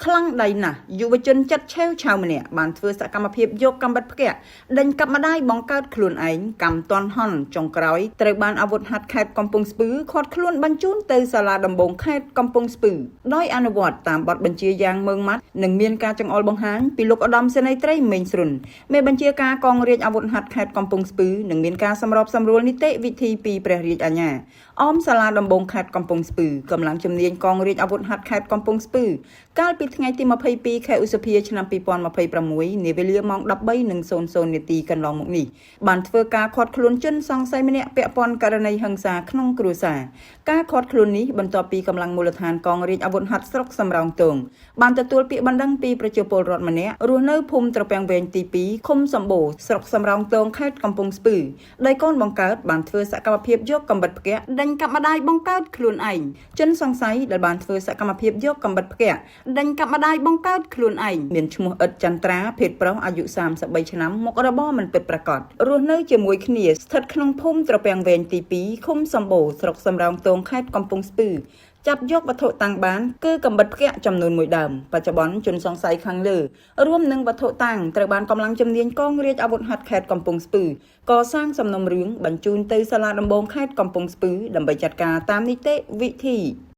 ខ្លាំងដៃណាស់យុវជនចិត្តឆេវឆាវម្នាក់បានធ្វើសកម្មភាពយកកំបិតផ្គាក់ដេញកាប់ម្ដាយបង្កើតខ្លួនឯងកម្មតន់ហន់ចុងក្រោយត្រូវបានអាវុធហត្ថខេត្តកំពង់ស្ពឺឃាត់ខ្លួនបញ្ជូនទៅសាលាដំបងខេត្តកំពង់ស្ពឺដោយអនុវត្តតាមបទបញ្ជាយ៉ាងម៉ឺងម៉ាត់និងមានការចង្អុលបង្ហាញពីលោកឧត្តមសេនីយ៍ត្រីមេងស្រុនមេបញ្ជាការកងរាជអាវុធហត្ថខេត្តកំពង់ស្ពឺនិងមានការសម្របសម្រួលនីតិវិធីពីព្រះរាជអាជ្ញាអមសាលាដំបងខេត្តកំពង់ស្ពឺកម្លាំងជំនាញកងរាជអាវុធហត្ថខេត្តកំពង់ស្ពឺកាលពីថ្ងៃទី22ខែឧសភាឆ្នាំ2026នាវេលាម៉ោង13:00នាទីកន្លងមកនេះបានធ្វើការឃាត់ខ្លួនជនសង្ស័យម្នាក់ពាក់ព័ន្ធករណីហិង្សាក្នុងគ្រួសារការឃាត់ខ្លួននេះបន្ទាប់ពីកម្លាំងមូលដ្ឋានកងរាជអាវុធហត្ថស្រុកសំរោងទងបានទទួលពាក្យបណ្ដឹងពីប្រជាពលរដ្ឋម្នាក់រស់នៅភូមិត្រពាំងវែងទី2ឃុំសម្បូរស្រុកសំរោងទងខេត្តកំពង់ស្ពឺដោយកូនបង្កើតបានធ្វើសកម្មភាពយកកំបិតផ្គាក់ដេញកាប់ម្ដាយបង្កើតខ្លួនឯងជនសង្ស័យដែលបានធ្វើសកម្មភាពយកកំបិតផ្គាក់ដេញកាប់ម្ដាយបង្កើតខ្លួនឯងមានឈ្មោះអ៊ិតចន្ទ្រាភេទប្រុសអាយុ33ឆ្នាំមុខរបរមិនពិតប្រាកដរស់នៅជាមួយគ្នាស្ថិតក្នុងភូមិត្រពាំងវែងទី2ឃុំសម្បូរស្រុកសំរោងទងខេត្តកំពង់ស្ពឺចាប់យកវត្ថុតាំងបានគឺកំបិតផ្គាក់ចំនួនមួយដើមបច្ចុប្បន្នជនសង្ស័យខាងលើរួមនឹងវត្ថុតាំងត្រូវបានកម្លាំងជំនាញកងរាជអាវុធហត្ថខេត្តកំពង់ស្ពឺកសាងសំណុំរឿងបញ្ជូនទៅសាលាដំបងខេត្តកំពង់ស្ពឺដើម្បីចាត់ការតាមនីតិវិធី។